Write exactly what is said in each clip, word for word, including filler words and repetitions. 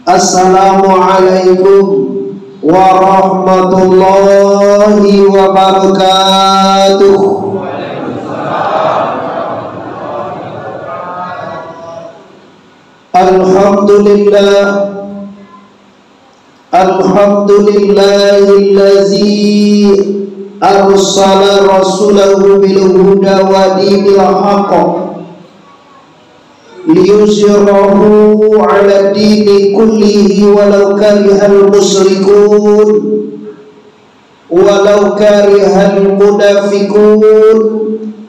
Assalamualaikum warahmatullahi wabarakatuh. Alhamdulillah. Alhamdulillahillazi arsala rasulahu bil huda wa dinil haqq liyuzhirahu ala dini kullihi walau karihal musyrikun, walau karihal munafikun,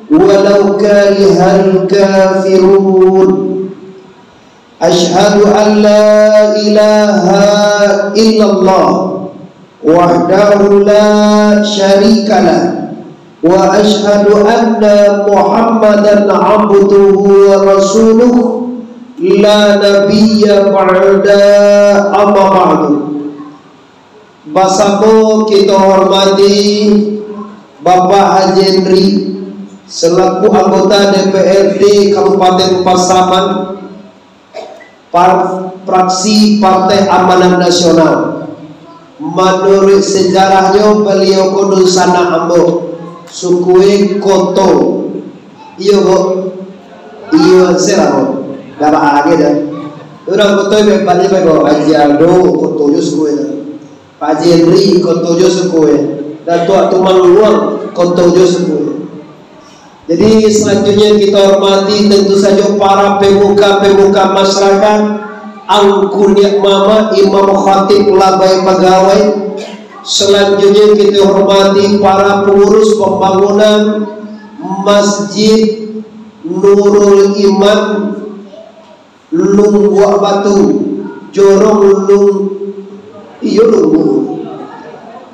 walau karihal kafirun. Asyhadu an la ilaha illallah wahdahu la syarikalah, wa asyhadu anna Muhammadan abduhu wa rasuluh, la nabiyya ba'da, amma ba'du. Basamo kito hormati Bapak Haji Henry selaku anggota D P R D Kabupaten Pasaman, par-, fraksi Partai Amanat Nasional. Manuruik sejarahnyo, baliau ko dunsanak ambo, sukue Koto. Iyo, Bo? Iyo, sera, Bo. Dah ba-, agiah dah. Urang Koto be-, baliau be-, Bo, Haji Aldo, Koto jo sukue dah. Pak Haji Henry, Koto jo sukue. Datuak Tumang Luang, Koto jo sukue. Jadi, selanjutnya kita hormati tentu saja para pemuka-pemuka masyarakat, angku niak mamak, imam khatib, labai pagawai. Selanjutnya kita hormati para pengurus pembangunan Masjid Nurul Iman, Lumbuak Batu, Jorong Lung-, iyo, Lumbu-,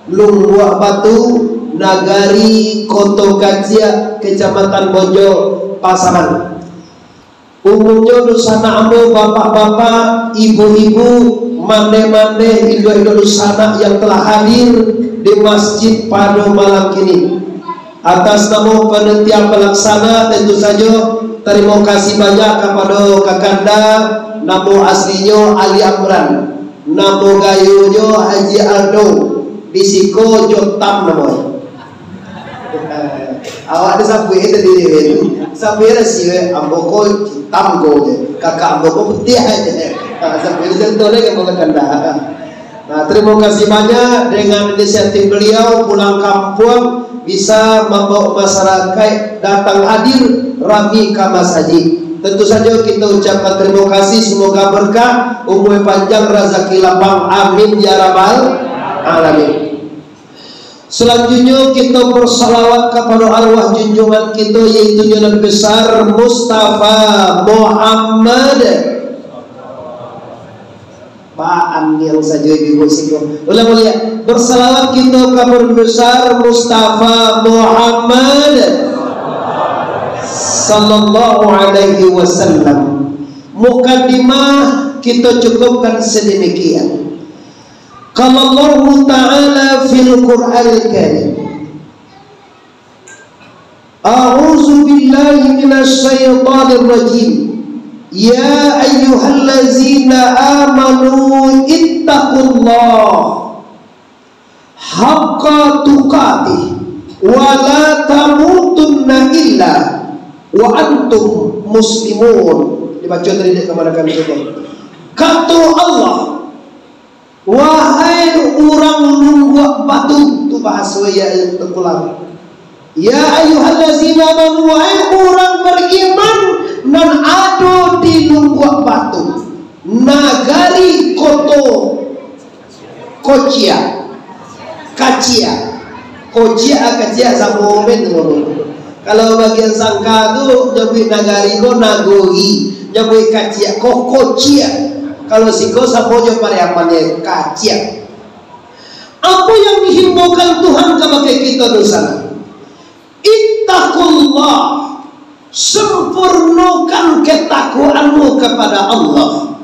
Lumbuak Batu, Nagari Koto Kaciak, Kecamatan Bonjo, Pasaman. Umumnyo dunsanak ambo, bapak-bapak, ibu-ibu, mandeh-mandeh, induak-induak dunsanak yang telah hadir di masjid pado malam kini. Atas namo panitia palaksana, tentu sajo tarimo kasih banyak kapado kakanda, namo aslinyo Ali Amran, namo gayonyo Haji Aldo, di siko Jotam namonyo. Awak tu sabuik tadi, Wen. Sabuik lah si, Wen. Ambo ko hitam ko je. Kakak ambo ko putiah je. Ha, sabuik tu contoh deh, ambo kakanda. Nah, terima kasih banyak dengan inisiatif beliau, pulang kampung bisa membawa masyarakat datang hadir rami ka masajid. Tentu saja kita ucapkan terima kasih, semoga berkah, umur panjang, rezeki lapang. Amin ya rabbal alamin. Selanjutnya kita bersalawat kepada arwah junjungan kita, yaitu Nabi Besar Mustafa Muhammad. Pak Anil saja ibu siko. Ulang balik. Bersalawat kita ka Nabi Besar Mustafa Muhammad sallallahu alaihi wasallam. Mukadimah kita cukupkan sedemikian. Qala Allahu Ta'ala fil Qur'anil Karim. A'udzu billahi minasy syaithanir rajim. Ya ayyuhallazina amanu ittaqullaha haqqa tuqatih wa la tamutunna illa wa antum muslimun. Dibaco tadi dek kamanakan kita. Kato Allah, Wahai urang Lumbuak Batu, tu bahaso ya, Tengkulang. Ya ayyuhallazina amanu, wahai urang bariman nan ado di Lumbuak Batu, nagari koto kociak, kaciak. Kociak, kaciak samo ben tu. Kalau bagian Sangka tu, nyabuik nagari ko nagori, nyabuik kaciak ko kociak. Kalau siko samo jo Pariaman, kaciak. Apo yang dihimbaukan Tuhan kabake kito di sana? Ittaqullah, sempurnokan ketakwaanmu kepada Allah.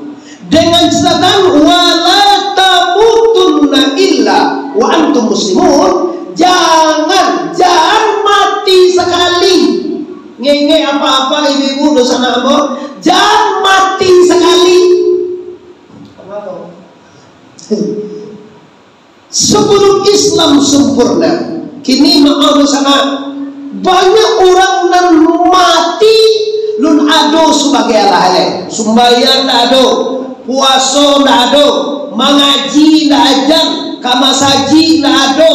Dengan catatan, "Wala tamutunna illa wa antum muslimun." Jangan, jangan mati sakali. Ngengek apa-apa, ibu-ibu, dosa nak apa? Jangan mati sakali. Sebelum Islam sempurna, kini maaf sanak, banyak urang nan mati lun ado sabagai alah lai. Sumbayang ndak ado, puaso ndak ado, mangaji ndak ajan, ka masajik ndak ado,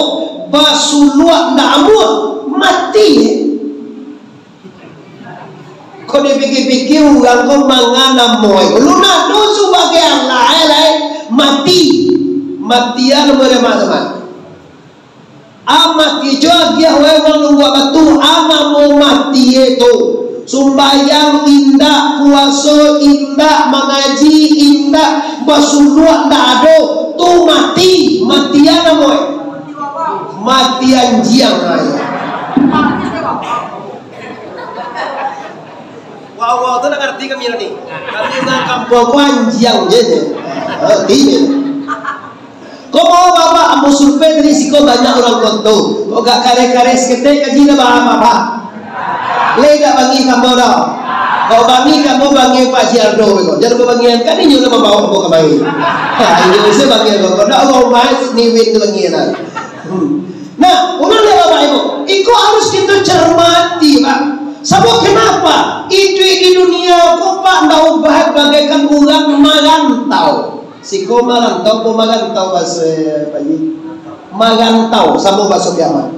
basuluak ndak amuah, mati. Ko dipikia-pikia, urang ko manganamo, eh. Lun ado sabagai alah lai, mati. Matian namo lemak-lemak. Ah, mati jo agiah, weh, urang nunggu batu, ah, namo mati, eh, tu. Sumbayang indak, puaso indak, mangaji indak, basuluak ndak ado, tu mati. Matian namo, eh. Mati anjiang, ai. Wah, wah, tu nak ngarti kami ni. Kami nan kampuang ko anjiang je, je. Ha, ti je. Ko mau bapak, ambo survei tadi siko banyak urang koto. Ko gak kareh-kareh saketek kaji dah bapak-bapak. Lai gak bangih kambo dah. Ko bangih kambo bangih Pak Jiardo ko. Jan lupo bangihan, kan inyo lah mambaok ambo kamari. Ha, inyo bisa bangih ko. Ko ndak urang umai si Niwin tu bangih lah. Hmm. Nah, ulang dek Bapak Ibu. Iko harus kito cermati, Pak. Sabab kenapa? Iduik di dunia ko, Pak, ndak ubah bagaikan urang marantau. Siko marantau ko marantau baso, Pak Ji? Marantau, samo baso kiamat.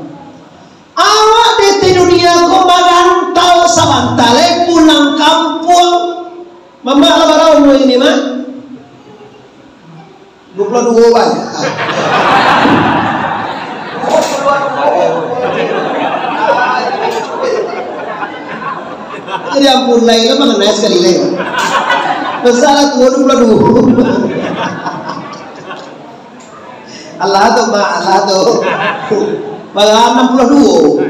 Awak di dunia ko marantau sabanta lai pulang kampuang. Mamak lah bara umua ini, Mak? Duo puluah duo, Bang. Jadi ampun, lai lah, manganai sakali lai. Besar lah, tua duo puluah duo. Alah tu, Mak, alah tu. Bara anam puluah duo.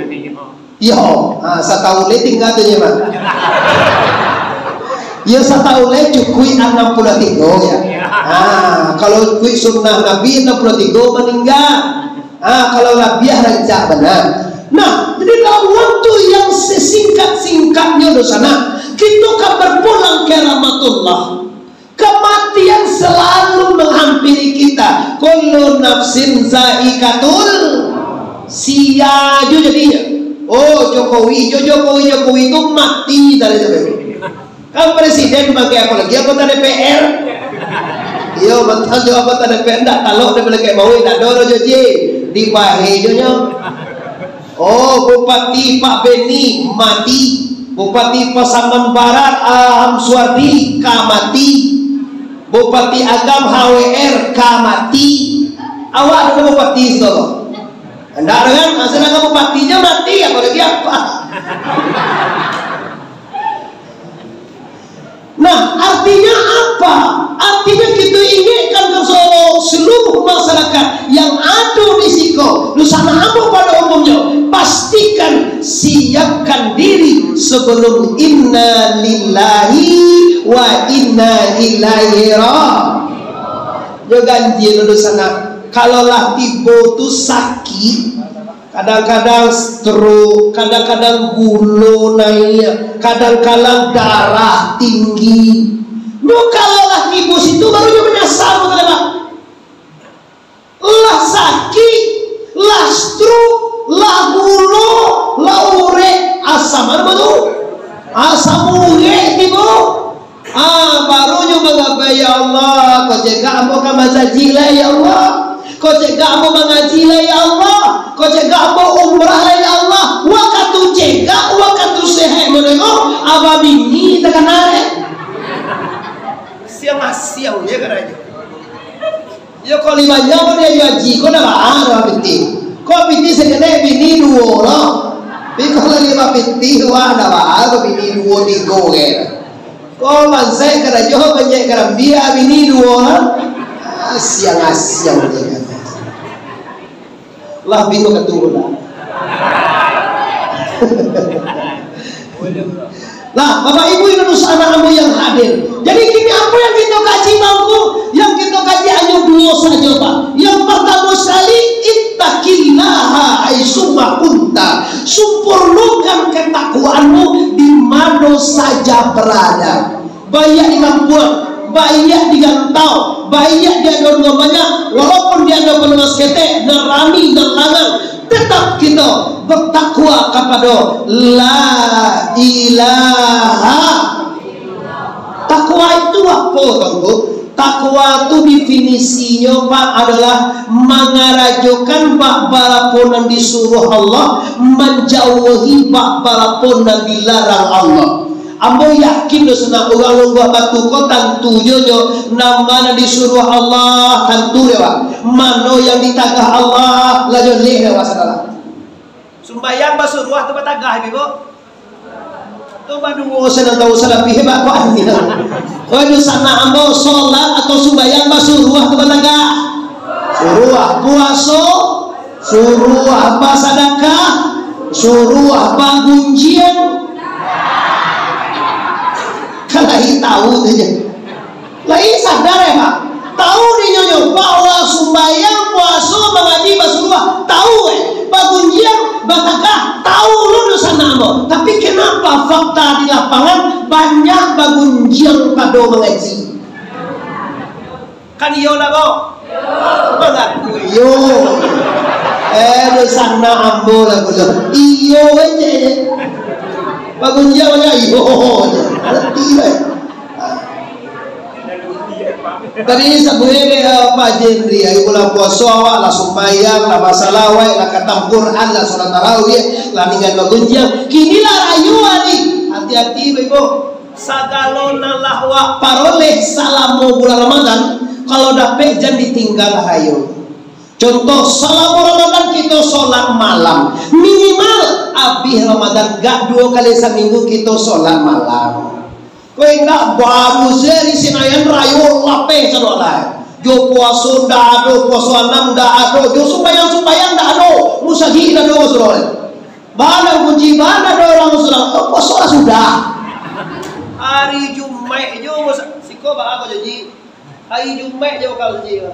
Iyo, ha, satahun lai tingga tu nyo, Mak. Iyo, satahun lai cukuik anam puluah tigo, yo. Ha, kalau cukuik sunnah Nabi, anam puluah tigo maningga. Ha, kalau labiah rancak bana. Nah, jadi dalam waktu yang sesingkat-singkatnyo, dunsanak, kito ka berpulang ka rahmatullah. Kamatian salalu manghampiri kita. Kullu nafsin zaikatul, sia jo jadinyo. Oh, Jokowi, jo Jokowi, Jokowi tu mati dari tu. Kan presiden bangkai, apo lai anggota D P R? Iyo, mantan jo anggota D P R, ndak talok dek malaikat mauik, ndak ado doh jo je. Dipahe jo nyo. Oh, Bupati Pak Beni mati. Bupati Pasaman Barat, Aham Suwardi, ka mati. Bupati Agam, H W R, ka mati. Awak ado bupati situ? Ndak ado kan? Nah, sadangkan bupatinyo mati, apo lai apo? Nah, artinya apa? Artinya kita ingatkan ke seluruh, seluruh masyarakat yang ada di siko. Dunsanak ambo pada umumnya, pastikan siapkan diri sebelum inna lillahi wa inna ilaihi ra-. Nyo ganjil dulu sanak. Kalau lah tibo tu sakit, kadang-kadang stroke, kadang-kadang gulo naiak, kadang-kadang darah tinggi. Nyo kalau lah tibo situ, baru nyo manyasal, betul tak? Lah sakik, lah stroke, lah gulo, lah urek, asam apa tu? Asam urek tibo. Ah, baru nyo manggabai, "Ya Allah, ko cegak ambo ka masajik lai, ya Allah. Ko cegak ambo mangaji lai, ya Allah. Ko cegak ambo umrah lai, ya Allah." Wakatu cegak, wakatu sehat manengok, abah bini takana, eh. Siang-siang je karajo. Yo, ko lima nyo ko dia haji, ko ndak baa doh pitih. Ko pitih saketek bini duo lo. Tapi ko lah lima pitih, wah, ndak baa ko bini duo tigo ke. Ko mansai karajo banyak karambia bini duo lo. Asiang-asiang je. Lah bingung ketua lah. Nah, Bapak Ibu, insan anak ambo yang hadir. Jadi, kini apo yang kito kaji, Bangku? Yang kito kaji hanyo duo sajo, Pak. Yang partamo sakali, ittaqillaha haitsuma kunta. Sampurnokan katakwaanmu di mano saja barada. Baiak di kampuang, Baiak di rantau, baiak di adok urang banyak, walaupun di adok panuah saketek, nan rami, nan langang, tetap kito batakwa kapado La ilaha. Takwa itu apo, Tuangku? Takwa tu definisinyo, Pak, adalah mangarajokan babarapo nan disuruah Allah, manjauahi babarapo nan dilarang Allah. Ambo yakin, dunsanak, urang Lumbuak Batu ko tantu jo nyo, nan ma nan disuruah Allah, tantu dek awak. Mano yang ditagah Allah, lah jaleh dek awak, saudara. Sumbayang basuruah tu batagah, Ibu? Tu baduo, saudara, tahu salabiah hebat ko artinyo. Koi, dunsanak ambo, solat atau sumbayang basuruah tu batagah? Suruah. Puaso? Suruah. Basadakah? Suruah. Bagunjiang? Kan lai tahu tu je. Lai sadar, eh, Pak? Tahu di nyo nyo bahwa sumbayang, puaso, mangaji, basuruah, tahu, eh? Bagunjiang, basadakah, tahu lo, dunsanak ambo. Tapi kenapa fakta di lapangan banyak bagunjiang pado mangaji? Kan iyo lah, Bo? Mangaku iyo. Eh, dunsanak ambo lah pulo. Iyo bae je. Bagunjiang banyak iyo je. Ngarati bae. Tadi sabuik dek, eh, Pak Jendri, ari bulan puaso awak lah sumbayang, lah basalawat, lah katam Quran, lah solat tarawih, lah ninggan bagunjiang. Kini lah rayo ari. Hati-hati, Bapak Ibu. Sagalo nan lah awak paroleh salamo bulan Ramadan, kalau dapek jan ditingga lah rayo. Contoh, salamo Ramadan kito solat malam. Minimal abih Ramadan, gak duo kali saminggu kito solat malam. Kok indak, baru se di Senayan rayo lapeh sadoalai. Jo puaso ndak ado, puaso anam ndak ado, jo sumbayang-sumbayang ndak ado, musajik ndak ado, sadoalai. Bana kunci, bana ado urang, sadoalai. Puaso lah sudah. Ari Jumaik jo musa-, siko baa ko janji. Ari Jumaik jo bakal janji.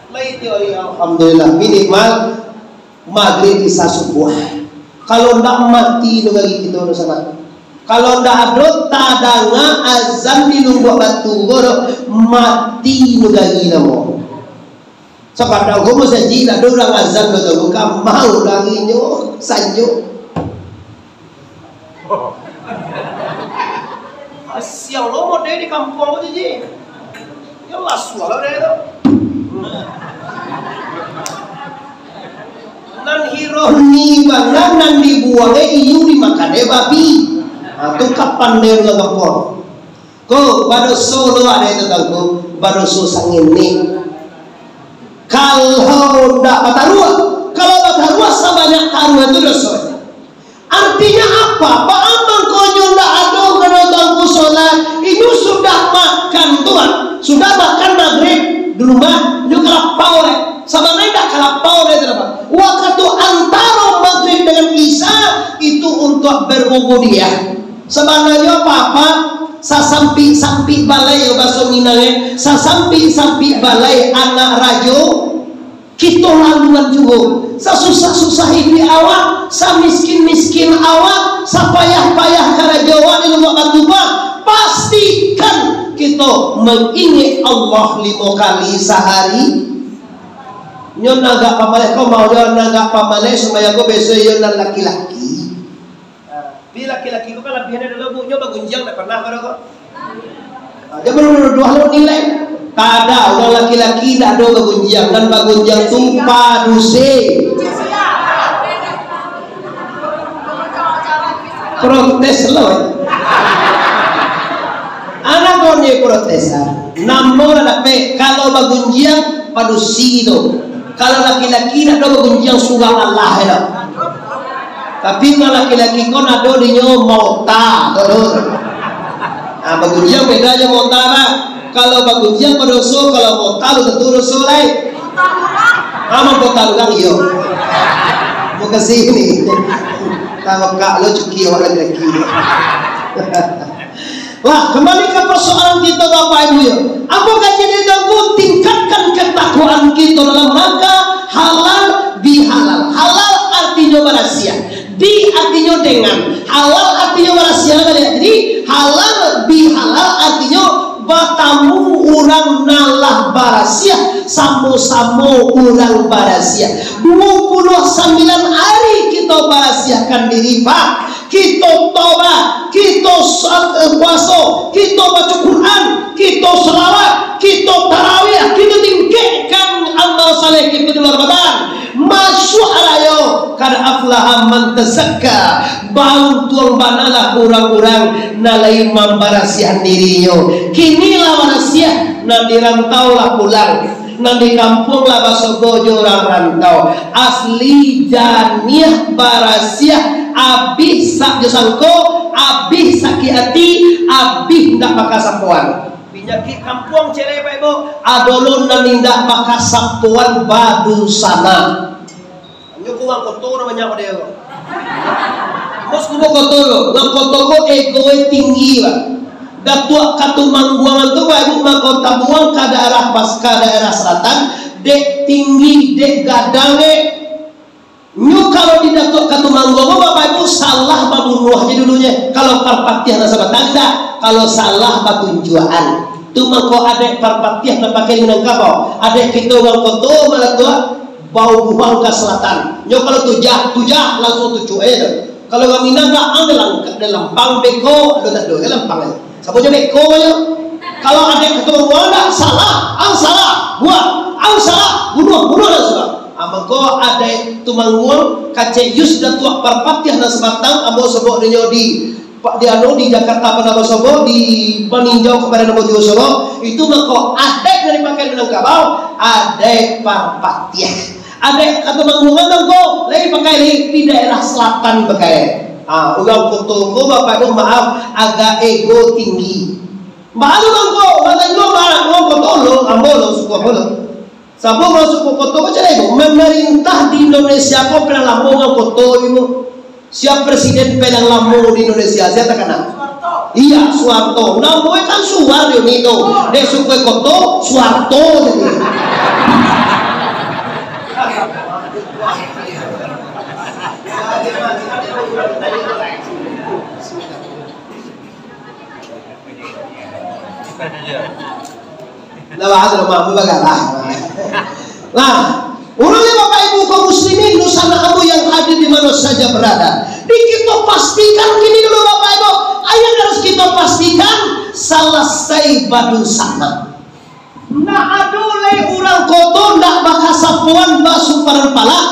Lai tiok ari, alhamdulillah, minimal Magrib, Isya, Subuah. Kalau ndak, mati nagari kito di sana. Kalau ndak ado tadanga azan di Lumbuak Batu ko doh, mati nagari namo. Sabanta ko musajik ndak ado urang azan, batua ko, kamau larinyo, sanyo. Siang lo mode di kampuang ko, Ji. Yo lah, suah lo deh tu. Nan hiro ni bana, nan dibuang e iyu dimakan e babi. Ha, tu kapan deh urang kampuang. Ko, badoso lo ado itu tau ko, badoso sangenek. Kalau ndak bataruah, kalau bataruah sabanyak taruah tu doso. Artinyo apa? Baa mangkonyo ndak ado kado Tuangku solat, inyo sudah makan tu, ah, sudah makan magrib di rumah, inyo ka lapau lai. Sabananyo ndak ka lapau lai tu, Pak. Wakatu antaro magrib dengan isya itu untuak berubudiyah. Sabananyo apa-apa, sasampik-sampik balai, baso Minang, eh, sasampik-sampik balai anak rajo, kito laluan juo. Sasusah-susah iduik awak, samiskin-miskin awak, sapayah-payah karajo awak di Lumbuak Batu, pastikan kito mangingek Allah limo kali sahari. Nyo nan agak pamaleh ko, maulah nan agak pamaleh sumbayang ko, biaso iyo nan laki-laki. Tapi laki-laki ko kan labiahnyo dulu, Bu, nyo bagunjiang ndak pernah, kado ko? Ah, dia baru nuduah lo nilai. Kada, urang laki-laki ndak ado bagunjiang, nan bagunjiang tu padusi. Protes lo. Anak ko ni protes, ah. Namo lah dapek, kalau bagunjiang padusi tu. Kalau laki-laki ndak ado bagunjiang surang alah, yo. Tapi kalau laki-laki ko ado dinyo mota, tu. Nah, bagunjiang beda jo mota, Bang. Kalau bagunjiang padoso, kalau mota belum tentu doso lai. Ah, mangkota urang, iyo. Mukasih ni. Tawakal lo cuki awak laki-laki. Lah, kembali ka parsoalan kito, Bapak Ibu, yo. Apo kaji di Tuangku? Tingkatkan ketakwaan kito dalam rangka halal bihalal. Halal artinyo barasiah. Bi artinyo dengan. Halal artinyo barasiah, baliak. Jadi, halal bihalal artinyo Batamu urang nan lah barasiah, samo-samo urang barasiah. Duo puluah sambilan ari kito barasiahkan diri, Pak. Kito tobat, kito sa-, eh, puaso, kito baco Quran, kito salawat, kito tarawih, kito tingkekkan amal saleh kito di Ramadan. Masuak arayo, kad aflaha man tazakka. Bauntuang banalah urang-urang nan lai mambarasiahan dirinyo. Kini lah barasiah, nan di rantau lah pulang, nan di kampuang lah basogo jo urang rantau. Asli janiah barasiah, abih sak jo sangko, abih sakik ati, abih ndak bakasapoan. Panyakik kampuang, cerai, Pak Ibu, ado lo nan indak bakasapoan badunsanak. Nyo ko urang koto namonyo, ado ko. Bos kubo koto ko, urang koto ko ego e tinggi, Pak. Datuak Katumangguangan tu, Pak Ibu, mako tabuang ka daerah pas, ka daerah selatan, dek tinggi, dek gadang, dek. Nyo kalau di Datuak Katumangguangan, Bapak Ibu, salah babunuah je dulunyo. Kalau Parpatiah nan sabatang, indak. Kalau salah batunjuakan. Tu mangko adaik Parpatiah nan pakai Minangkabau. Adaik kito urang koto, malah tu, bau buang ka selatan. Nyo kalau tujah, tujah, langsuang tucuak aja tu. Kalau urang Minang ka ang dalam, dalam pang beko, ado tak ado, dalam pang aja. Sabo nyo beko nyo. Kalau adaik Katumangguangan, ndak, salah, ang salah, buang, ang salah, bunuah, bunuah langsuang. Ah, mangko adaik Tumangguang, kacek Yus Datuak Parpatiah nan sabatang, ambo sobok dinyo di, di anu, di Jakarta pernah basobok, di Maninjau kamarin ambo juo sobok, itu mangko adaik nan dipakai Minangkabau, adaik Parpatiah. Adaik Katumangguangan mangko, lai pakai lai di daerah selatan pakai. Ah, urang koto ko, Bapak Ibu, maaf, agak ego tinggi. Baru mangko, batanya urang koto lo, ambo lo, suku ambo lo. Sabo urang suku koto ko, cerai ko, mamarintah di Indonesia ko pernah lamo urang koto ko. Sia presiden paling lamo di Indonesia, sia takana? Iya, Suharto. Namonyo kan Suwar yo ni tu. Dek suku koto, Suharto jadi. Nah, bahas rumah, bagalah. Nah, urang ni, Bapak Ibu kaum muslimin, dunsanak ambo yang hadir di mano saja berada. Di kito pastikan kini dulu, Bapak Ibu. Yang harus kito pastikan, salasai badunsanak. Ndak ado lai urang koto ndak bakasapoan basumparan palak.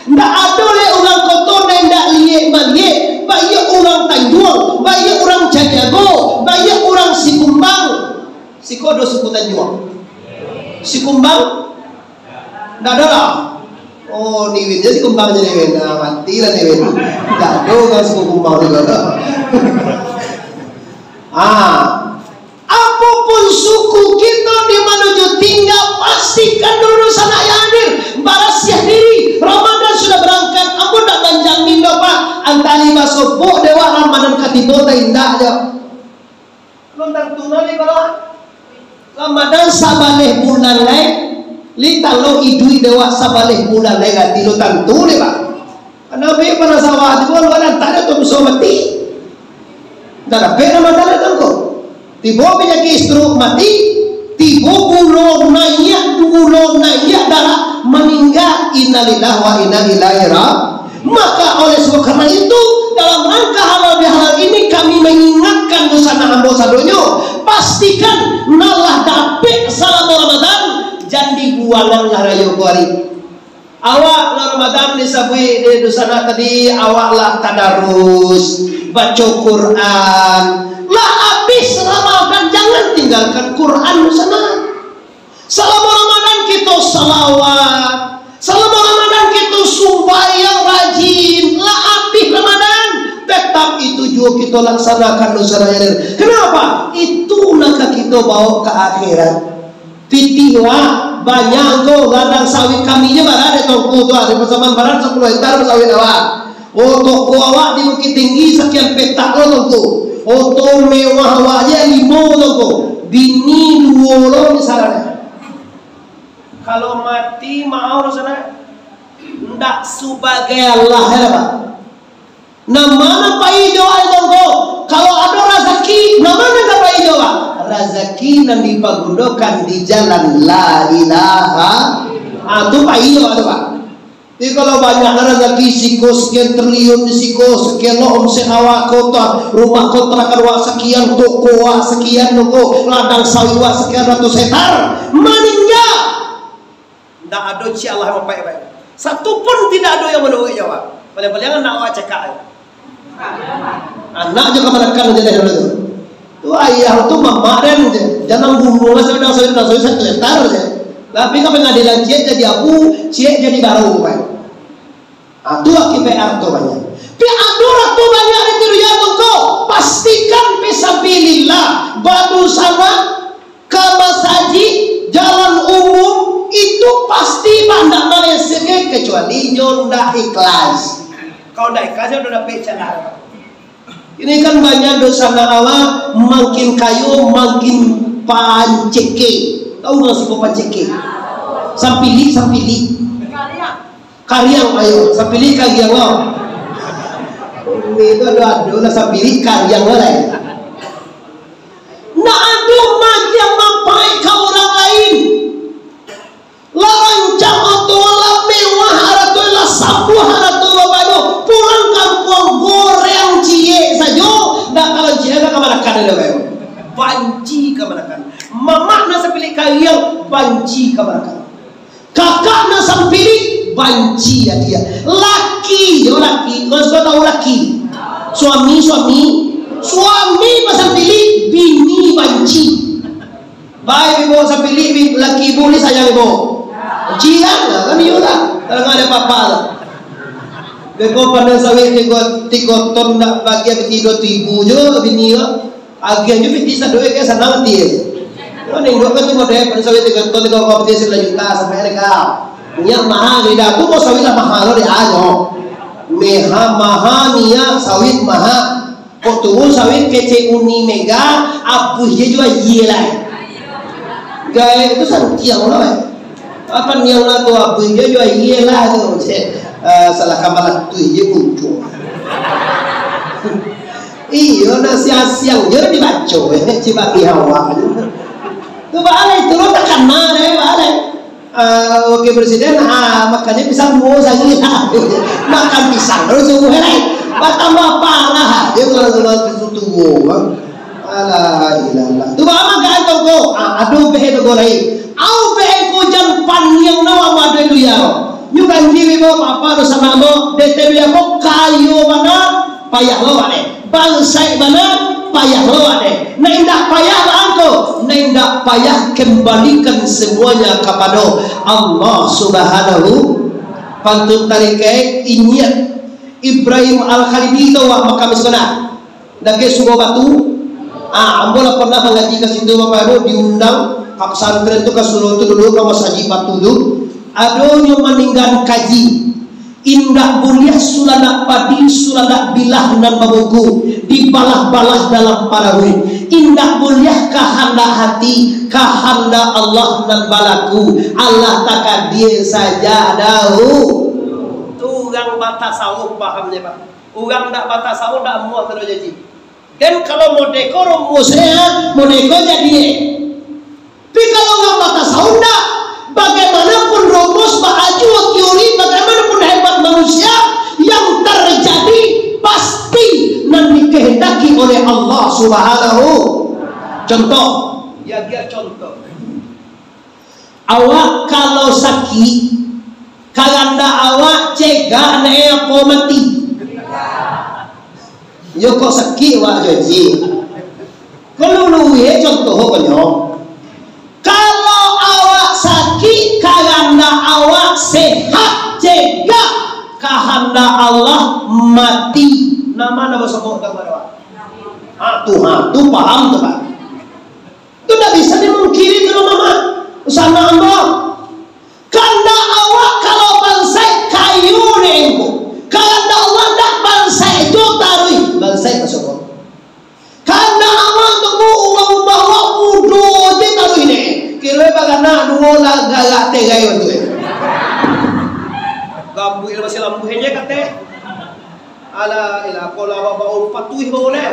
Ndak ado lai urang koto nan indak liek maliek, baiak urang Tanjuang, baiak urang Caniago, baiak urang Sikumbang. Siko ado suku Tanjuang? Sikumbang? Ndak ado lah. Oh, Niwin je Sikumbang je Niwin. Nah, matilah Niwin. Ndak ado urang Sikumbang juo dah. Ah, Apopun suku kito di mano jo tingga, pastikan dulu sanak yang hadir, barasiah diri. Ramadan sudah barangkat, ambo ndak manjamin doh, Pak. Antah lai basobok dek awak Ramadan ka tibo, antah indak jo. Alun tantu nari kalau Ramadan sabaleh bulan lai, lai talo iduik dek awak sabaleh bulan lai, gati lo tantu lai, Pak. Nabi pernah sawah tu, kalau ada tak ada tu bisa mati. Dah dapek Ramadan datang ko. Tibo panyakik stroke, mati. Tibo gulo naiak, gulo naiak darah, maningga. Innalillahi wa inna ilaihi ra-, maka oleh sebab karena itu, dalam rangka halal bihalal ini, kami mengingatkan dunsanak ambo sadonyo, pastikan nan lah dapek salamo Ramadan, jan dibuangan lah rayo ko ari. Awak lah Ramadan disabuik dek dunsanak tadi, awak lah tadarus, baco Quran. Lah abih Ramadan, jangan tinggalkan Quran dunsanak. Salamo Ramadan kito salawat, salamo Ramadan kito sumbayang rajin, lah abih Ramadan, tetap itu juo kito laksanakan dunsanak. Kenapa? Itu nan ka kito bawa ka akhirat. Pitih awak banyak ko, ladang sawit kami je bara dek Tuangku tu, di Pasaman Barat sapuluah hektar sawit awak. Oh, toko awak di Bukittinggi sakian petak lo, Tuangku. Oto mewah awak je limo, Tuangku. Bini duo lo di sana. Kalau mati, maaf lo sana. Ndak sabagai Allah, ya, Pak. Nan ma nan pai jo awak, Tuangku? Kalau ado razaki, nan ma nan ka pai jo awak? Razaki nan dipagunokan di jalan la ilaha. Ah, tu pai lo tu, Pak. Jadi kalau banyak razaki, siko sekian triliun, di siko sekian lo omset awak, kota, rumah kontrakan awak sekian, toko awak sekian toko, ladang sawit awak sekian ratus hektar, maningga. Ndak ado ciek Allah mampaik-baik. Satu pun tidak ado yang manuruik nyo, Pak. Paling-paling anak awak cakak. Anak jo kamanakan aja deh dulu tu. Tu ayah tu mamak den je. Jangan bunuh lah saudara-saudara, saudara satu hektar je. Tapi ka pangadilan ciek jadi abu, ciek jadi baru, Pak. Ah, tu akibat harto banyak. Pi ado harto banyak di dunia tu ko, pastikan fisabilillah, badunsanak, ka masajik, jalan umum, itu pasti ndak malesekan, kecuali nyo ndak ikhlas. Kalau ndak ikhlas, nyo udah dapek jalan. Ini kan banyak dunsanak awak, makin kayo, makin panceke. Tahu nggak sih panceke? Sampilik, sampilik. Kariang, ayo, sampilik kariang lo. Itu ado-ado lah, sampilik kariang lo lah. Ndak ado magiah mampaik ka urang lain. Lah rancak oto, lah mewah arato, lah sabuah arato babanyak, pulang kampuang goreng ciek sajo. Ndak kalau ciek, ndak kamanakan ado, Pak. Banci kamanakan. Mamak nan sampilik kariang, banci kamanakan. Kakak nan sampilik, banci adiak. Laki, yo laki, kau suka tahu laki? Suami, suami, suami pasampilik, bini banci. Baik ibu sampilik, bi-, laki ibu ni sayang ibu. Cian lah, kan iyo lah. Kalau nggak ada apa-apa lah. Beko pandang sawit tigo, tigo ton nak bagi habis tigo ribu jo bini ko. Agiah jo piti sadoe ka sanang ti. Ko nengok kan tu model pandang sawit tigo ton tigo koma tigo juta sampai ada kau. Minyak mahal beda tu, kok sawit lah mahal lo dia aja. Meha mahal, minyak sawit mahal. Kok turun sawit kecek uni mega, apuih je jua iye lah. Gaek tu santiang lah, eh. Apa niang lah tu, apuih je jua iye lah tu. Cek, eh, salah kamar tu je muncul. Iyo, nasi asiang je dibaco, eh, cibak di awak tu. Tu baalai, tu lo takana deh, baalai. Ah, wakil presiden, ah, makannya pisang duo sajo. Makan pisang terus subuh, eh. Batambah parah aja kalau sudah tuo, bang. Alah, ilah, ilah. Tu bang, makan toko. Ah, aduh, beh toko lain. Au, beh ko jan paniang nawa madu tu ya. Nyu ganti bebo apa tu sama mo. D T B ako kayo bana, payah lo, Pak, deh. Bansaik bana, payah lo deh. Nan indak payah baa ko, nan indak payah kembalikan semuanya kapado Allah Subhanahu. Pantun tarikai, inyiak Ibrahim Al-Khalidi tu awak makamis ko nah. Dakek Sumur Batu. Ah, ambo lah pernah mangaji ka situ, Bapak Ibu, diundang ka pesantren tu, ka surau tu dulu, ka masajik batu tu. Adonyo maninggan kaji. Indak buliah suladak padi, suladak bilah nan babungku, dibalah-balah dalam parahu. Indak buliah kahandak hati, kahandak Allah nan balaku. Allah takadia saja dahu. Tu urang batasawuf pahamnyo, Pak. Urang ndak batasawuf ndak amuah kalau janji. Dan kalau modeko rumusnya, modeko jadi. Tapi kalau nggak batasawuf ndak, bagaimanapun rumus, baajo teori, bagaimanapun hebat manusia, yang terjadi pasti nan dikehendaki oleh Allah Subhanahu. Contoh, ya dia contoh. Awak kalau sakik, kahandak awak cegak nak apo mati. Yo kok sakik awak jo ji. Kalau luwe contoh ko nyo. Kalau awak sakik, kahandak awak sehat, cegak kahandak Allah mati. Nama nama sobok gambar awak? Ha, tu, ha, tu paham tu, Pak. Tu ndak bisa dimungkiri tu, Mama. Sama ambo. Kandak awak kalau bansaik kayo dek engko. Kandak Allah ndak bansaik jo taruih. Bansaik masuk ko. Kandak Allah tu ko uang rumah awak mudo je taruih dek. Kiro baranak duo lah garak terai tu. Gambuik masih lambuih je kate. Alah, ilah, kalau awak bawa patuih bawa leh.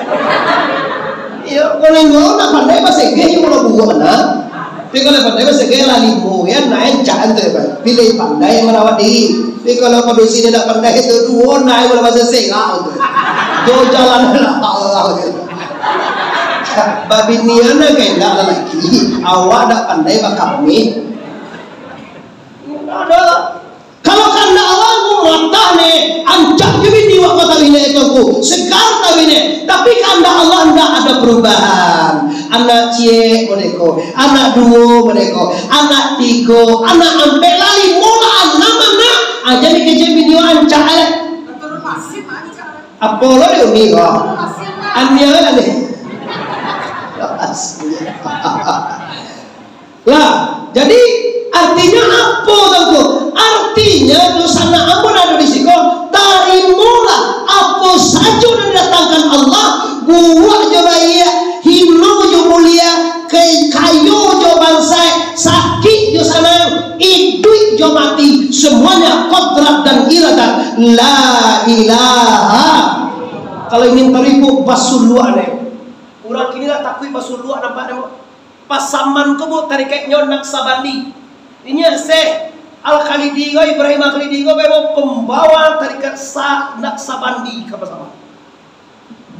Iyo, kalau inyo nak pandai basegeh, iyo kalau buruak nah. Tapi kalau pandai basegeh lah limo, ya, nah, encak tu, ya, Pak. Pilih pandai marawat diri. Tapi kalau padusi dia nak pandai tu, duo nah, kalau bahasa serak tu. Jo jalan lah, Allah tu. Babinian lah kayak enggak lah lagi. Awak nak pandai bakamih. Ada. Kalau kandak Allah, ku matah ne, ancak jo bini wak ko tawinyo tu ku, segar tawinyo. Tapi kandak Allah ndak ada perubahan. Anak ciek modeko, anak duo modeko, anak tigo, anak ampek lah, limo lah, anam anak. Aja dikecek bini wak ancak eh. Apo lo di umi ko? Ania lah ni. Lah, jadi, artinyo apo tu, Ngku? Artinyo, dunsanak ambo nan ado di siko, tarimolah apo sajo nan didatangkan Allah, buruak jo baiak, hino jo mulia, kai-, kayo jo bansaik, sakik jo sanang, iduik jo mati, semuanya kodrat dan iradat. La ilaha. Kalau ingin tarimo, basuluak deh. Urang kini lah takuik basuluak, nampak deh. Pasaman ko, Bu, tarikeknyo Naqsabandi. Inyo Syekh Al-Khalidi ko, Ibrahim Al-Khalidi ko, memang pambawa tarikat sa-, Naqsabandi ka Pasaman.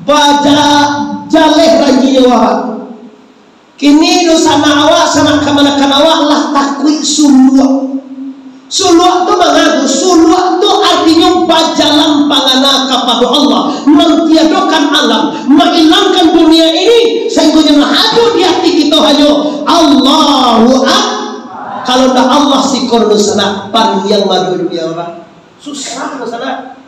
Baja-, jaleh ranjinyo awak. Kini dunsanak awak, sanak kamanakan awak lah takuik suluak. Suluak tu manga, suluak tu artinyo bajalan pangana kapado Allah, mantiadokan alam, mailangkan dunia ini, sainggo nan ado di ati kito hanyo Allahu Ak-, kalau ndak Allah siko dunsanak, paniang mado dunia urang. Susah dunsanak.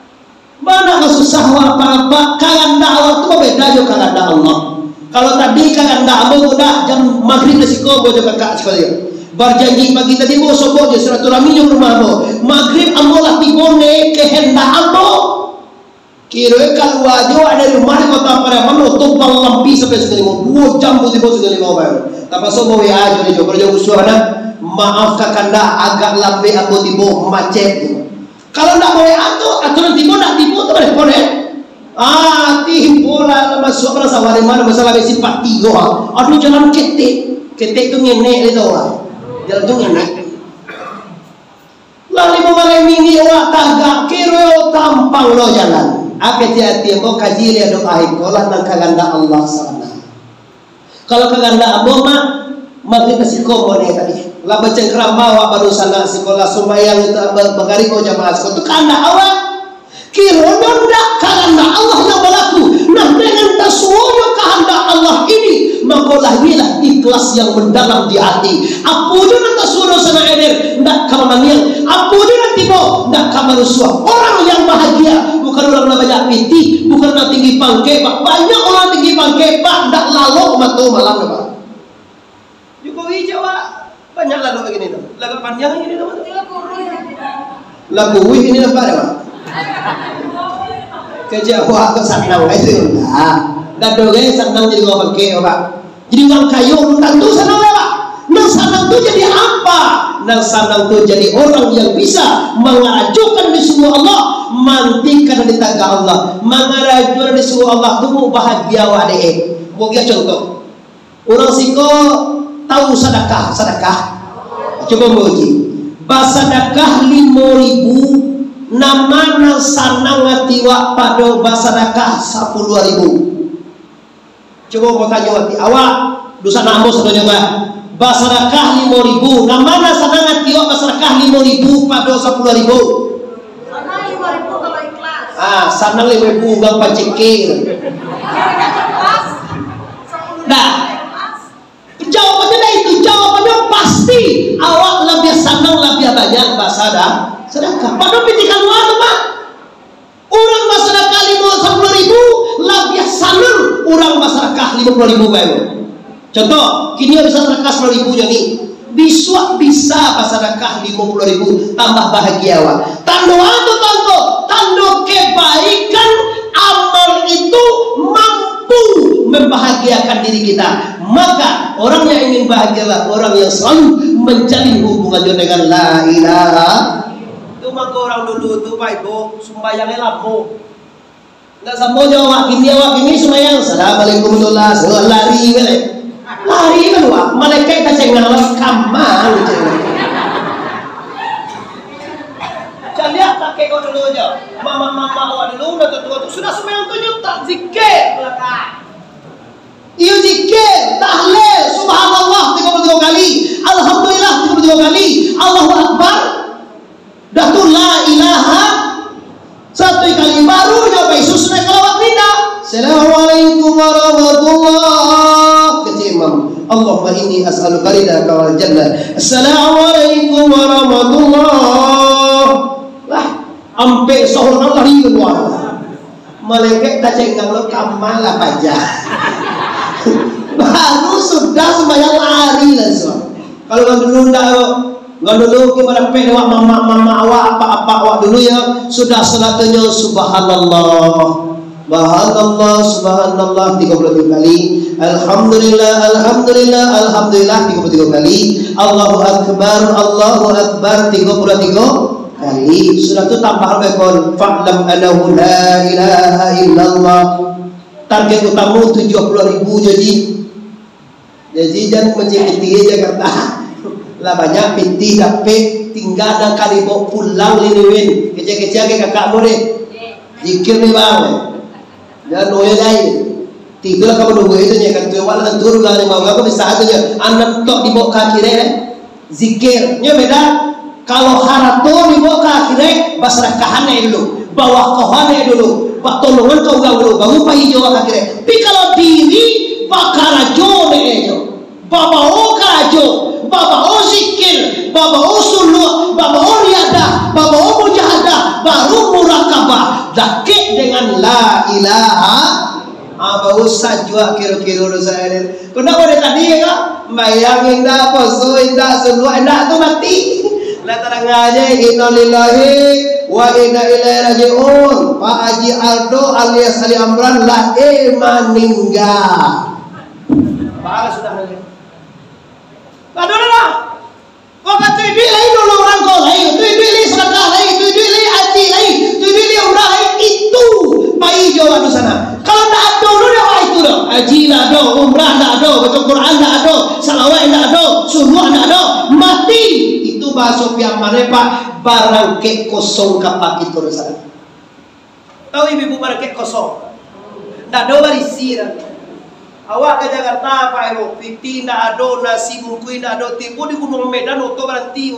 Mana lah susah awak apa-apa, kahandak awak tu babeda jo kahandak Allah. Kalau tadi kahandak ambo budak jam magrib lah siko ambo jo kakak siko jo. Barjanji pagi tadi ambo sobok jo silaturahmi jo rumah ambo. Magrib ambo lah tibo ne kahandak ambo. Kiro kalua jo dari rumah di Kota Pariaman, oto palampi sampai Sungai Limau. Duo jam tu tibo Sungai Limau baru. Tapaso ambo W A jo, jo, baru jo usuah dah. Maaf kakanda, agak lambek ambo tibo, macet. Kalau ndak boleh atur, aturan tibo ndak tibo tu boleh, boleh. Ah, tibo lah, lah masuk lah sawah di mana, masalah besi empat tigo. Aduh, jalan ketek. Ketek tu ngenek dia tahu lah. Jalan tu ngenek. Lah limo baleh minit awak tagak, kiro tampang lo jalan. Hati-hati, ambo kaji lihat doa iko lah nan kahandak Allah sana. Kalau kahandak ambo mah, magrib ka siko ambo ne tadi. Lah bacengkrama awak baru sanak siko, lah sumbayang itu ba-, bagariko jamaah siko. Tu kahandak awak. Kironyo ndak kahandak Allah nan balaku. Nah, dengan tasuonyo kahandak Allah ini, mako lahialah ikhlas yang mendalam di hati. Apo jo nan tasuo sanak hadir, ndak ka mamaniang. Apo jo nan tibo, ndak ka marusuah. Orang yang bahagia, bukan orang nan banyak pitih, bukan nan tinggi pangkek, Pak. Banyak orang tinggi pangkek, Pak, ndak lalok mato malam, Pak. Jokowi jawab, banyak lalok begini tu. Lagak panjang ini tu. Lah kuruih ini nampak dah, Pak. Kejawab tu sanang itu. Nah, dah dore sanang jadi urang pangkek, Pak. Jadi urang kayo belum tantu sanang, Pak. Nan sanang tu jadi apa? Nan sanang tu jadi orang yang bisa mangarajokan di sungguah Allah, mantikan di tagah Allah, mangarajokan di sungguah Allah tu bahagia awak dek. Bagi contoh, urang siko tahu sadakah, sadakah. Cubo ambo uji. Basadakah limo ribu, nama nan sanang ati wak pado basadakah sapuluah ribu? Cubo ambo tanyo ati awak, dunsanak ambo sadonyo mah. Basadakah limo ribu, nama nan sanang ati wak basadakah limo ribu pado sapuluah ribu? Sanang limo ribu kalau ikhlas. Ah, sanang limo ribu urang pacikir. Dah. Jawabannyo dah itu, jawabannyo pasti awak labiah sanang, labiah banyak basadak-, sadakah. Pado pitih kalua tu, Pak. Urang basadakah limo sapuluah ribu, labiah sanang urang basadakah limo puluah ribu bae. Contoh, kini bisa sadakah sapuluah ribu jo ni. Bisuak bisa basadakah limo puluah ribu, tambah bahagia awak. Tando apo tu, tando? Tando kebaikan, amal itu mampu membahagiakan diri kita. Maka, orang yang ingin bahagialah orang yang selalu menjalin hubungannya dengan la ilaha. Itu maka orang dulu tu, Pak Ibu, sumbayangnya lamo. Ndak samo jo awak kini, awak kini sumbayang, "Assalamualaikum warahmatullahi wabarakatuh," lari baliak. Lari kalua, malaikat tacengang lo, kama gitu. Caliak kakek kau dulu jo, mamak-mamak awak dulu, udah tua-tua tu, sudah sumbayang tu nyo tak zikir. Iyo zikir, tahlil, subhanallah tigo puluah tigo kali, alhamdulillah tigo puluah tigo kali, Allahu Akbar. Dah tu la ilaha satu kali, baru nyo pai susun kalawat rinda. Assalamualaikum warahmatullah. Kecek imam, "Allahumma inni as'aluka ridaka wal jannah." Assalamualaikum warahmatullah. Lah, ampek sahur lari kalua. Malaikat tacengang lo, kama lah paja. Baru sudah sumbayang lari lansuang. Kalau urang dulu ndak, urang dulu kito barapek dek awak mamak-mamak awak, apak-apak awak dulu yo, sudah salat tu nyo subhanallah. Subhanallah, subhanallah tigo puluah tigo kali. Alhamdulillah, alhamdulillah, alhamdulillah tigo puluah tigo kali. Allahu akbar, Allahu akbar tigo puluah tigo kali. Sudah tu tambah bekon, "Fa'lam annahu la ilaha illallah." Target utamo tujuah puluah ribu jo, Ji. Jadi jan mancik pitih Jakarta. Lah banyak pitih dapek, tingga nan ka dibaok pulang lai niwen. Kecek-kecek kakak mo deh. Zikir ni bang. Jan noe lai. Tigo lah ka manunggu itu nyo kan tu awak lah tentu lah ni mau apa bisa tu nyo. Anak tok dibaok ka akhirat eh. Zikir. Nyo beda. Kalau harato dibaok ka akhirat, basadakahan dulu, bawakahan dulu, batolongan ka urang dulu, baru pai jo ka akhirat. Tapi kalau diri, bakarajo dek jo, babao karajo, babao zikir, babao suluak, babao riadah, babao mujahadah, baru murakabah, dakek dengan la ilaha. Ah, baru sajuak kiro-kiro dosa ini. Kau ndak boleh tadi ya, Kak? Bayang indak, poso indak, suluak indak, tu mati. Lah tadanga je, innalillahi wa inna ilaihi raji'un. Pak Haji Aldo alias Ali Amran lah eh maningga. Parah sudah ni. Aduh lah. Wakatu iduik lai nolong urang ko lai, tu iduik lai sadakah lai, tu iduik lai aji lai, tu iduik lai umrah lai, itu pai jo awak tu sana. Kalau ndak ado dulu dek awak itu doh, aji ndak ado, umrah ndak ado, baco Quran ndak ado, salawat ndak ado, suluak ndak ado, mati. Itu bahaso pihak mano, Pak? Barangkek kosong kapa kito di sana. Tahu ibu-ibu barangkek kosong? Ndak ado barisi dah. Awak ka Jakarta, Pak Ebo, pitih ndak ado, nasi bungkuih ndak ado, tibo di Gunuang Medan, oto baranti.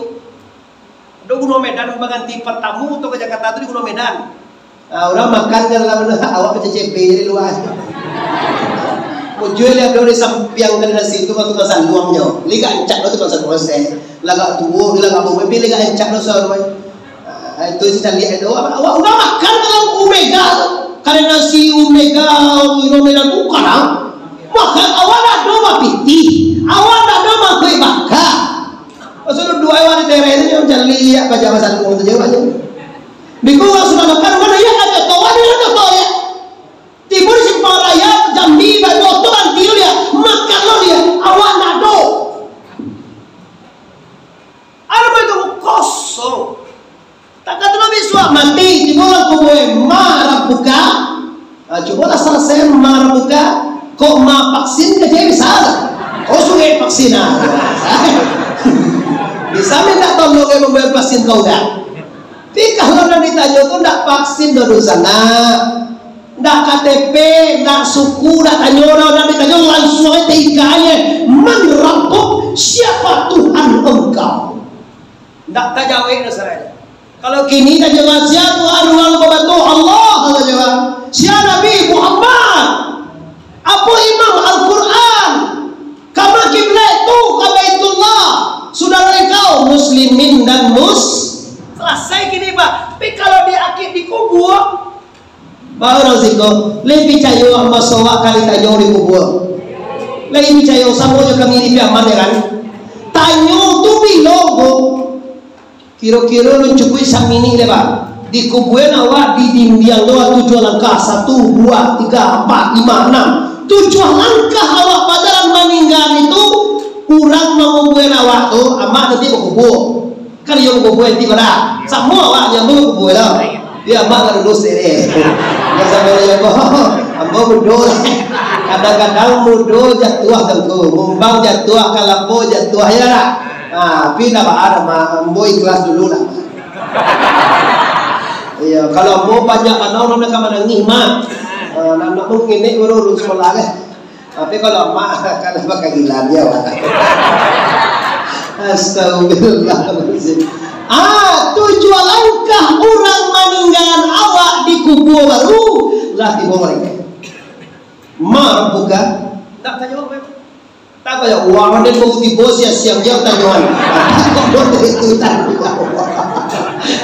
Ado Gunuang Medan, baranti partamo oto ka Jakarta tu di Gunuang Medan. Nah, urang makan ka dalam, awak bacecepe di lua. Mujua lihat ado di sampiang ka nasi tu, tukang saluangnyo. Lai gak ancak tu tukang saluang se. Lagak tuo, lagak bau, tapi lai gak ancak tu saluang. Ah, itu si caliak itu. Awak, awak udah makan kalau Omega tu. Karena si Omega, Omega tu kan, ah. Makan awak ndak ado bapitih. Awak ndak ado mangkuik baka. Pasal dua awak di terek tu, jangan caliak, baca pasal tu, tu jawab tu. Biko urang sudah makan, mana ya, ada tahu, ada tahu ya. Tibo di Simpang Raya, Jambi, Batu, tu banti dia. Makan lo dia. Awak ndak ado. Ado itu kosong. Tak kata Nabi suap mati, tibo lah kubue, "Ma rabbuka?" Ah, cubolah salasai "Ma rabbuka." Kok ma vaksin ka jadi bisa? Oh, suruh vaksin ah. Bisa minta tolong yang membuat vaksin kau dah. Tapi kalau nan ditanyo tu ndak vaksin doh, dosa nak. Ndak K T P, ndak suku, ndak tanyo doh, ndak ditanyo, langsung aja tikahnyo, "Man rabbuk?" Siapa Tuhan engkau? Ndak tajawek doh sarai. Kalau kini tajawab, "Sia Tuhan urang babato?" "Allah," tajawab. "Sia Nabi?" "Muhammad." "Apo imam?" "Al-Quran." "Kama kiblat?" "Tu ka Baitullah." "Saudara engkau muslimin dan mus-," salasai kini, Pak. Tapi kalau di akik di kubur, baru siko, lai picayo maso awak ka ditanyo di kubur. Lai picayo samo jo kami di Piaman, ya kan? Tanyo tu bilo ko. Kiro-kiro alun cukuik saminik deh, Pak. Dikubuan awak di dindiang tu tujuah langkah, satu, dua, tiga, ampat, lima, anam. Tujuah langkah awak bajalan maningga itu, urang mangubuan awak tu, amak nanti bakubua. Kan iyo bakubua nanti pada. Samo awak nyambung bakubua lah. Dia amak kan lulus deh. Sabar ya, ambo, ambo mudo. Kadang-kadang mudo jatuah, Tuangku. Mumbang jatuah, kalapo jatuah, ya tak? Ha, tapi ndak baa, ambo ikhlas dulu lah. Iyo, kalau ambo banyak bana urang nan ka manangih, Mak. Ha, nak, nak mangenek baru lulus sekolah, kan? Tapi kalau Mak, kalau bakagilan, ya, Mak. Astagfirullahaladzim. Ah, tujuah langkah urang maninggakan awak di kubua baru, lah tibo malaikat. Ma rabbuka? Ndak tajawab, Mak. Tak payah, urang ado baru tibo, siang-siang jo tanyoan. Itu tadi.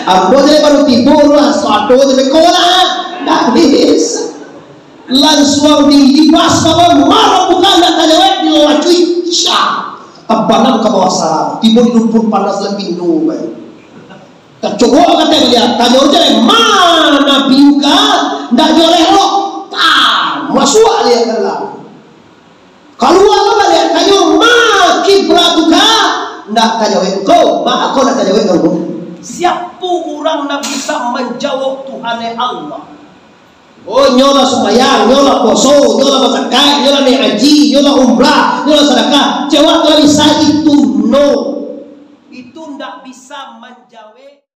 Ambo je baru tibo lah, sado je beko lah. Ndak bisa. Lansuang dilibas, kawan, ma rabbuka, ndak tajawab, dilacui. Syah. Tabanam ka bawah sarang. Tibo di lumpur panas lah pindo, bai. Tacogok ka ateh baliak, tanyo je, "Ma nabiyyuka?" Ndak jaleh doh. Tah, masuak baliak ka dalam. Kalua ka baliak, tanyo, "Ma kiblatuka?" Ndak tajawab ko, ma ko ndak tajawab ko. Siapo urang nan bisa manjawab Tuhan Allah? Oh, nyo lah sumbayang, nyo lah poso, nyo lah bazakat, nyo lah naiak haji, nyo lah umrah, nyo lah sadakah. Cewek tu lah bisa, itu no. Itu ndak bisa manjawab.